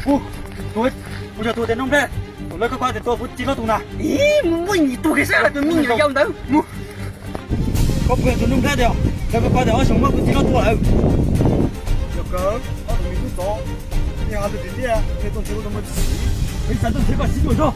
Mus, tus, kuv yog tus tias Nuj Nplhaib, tus lawv koj koj tias tua kuv txiv hlob tus na. Ib, mus muaj ib tug kev sab tus me nyuam yaus ntawd. Mus. Koj puas yog tus Nuj Nplhaib tiag? Koj koj tias ob xyoos muab kuv txiv hlob tua lawm. Yog kawg, ob tug me tub txov, nej ho tus tiag tiag, nej tuaj nrhiav kuv tau muaj txiv. Peb xav tuaj nrhiav koj txiv tuaj zog.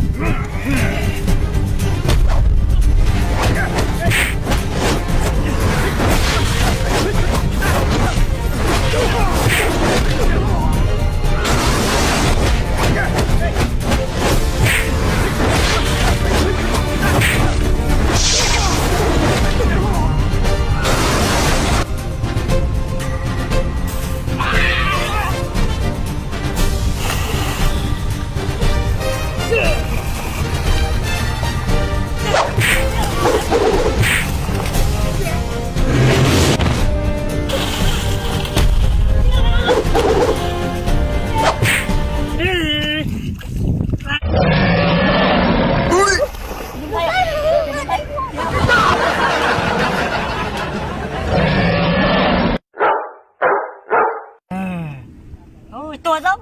Tua zaub.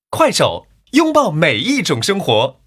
快手，拥抱每一种生活。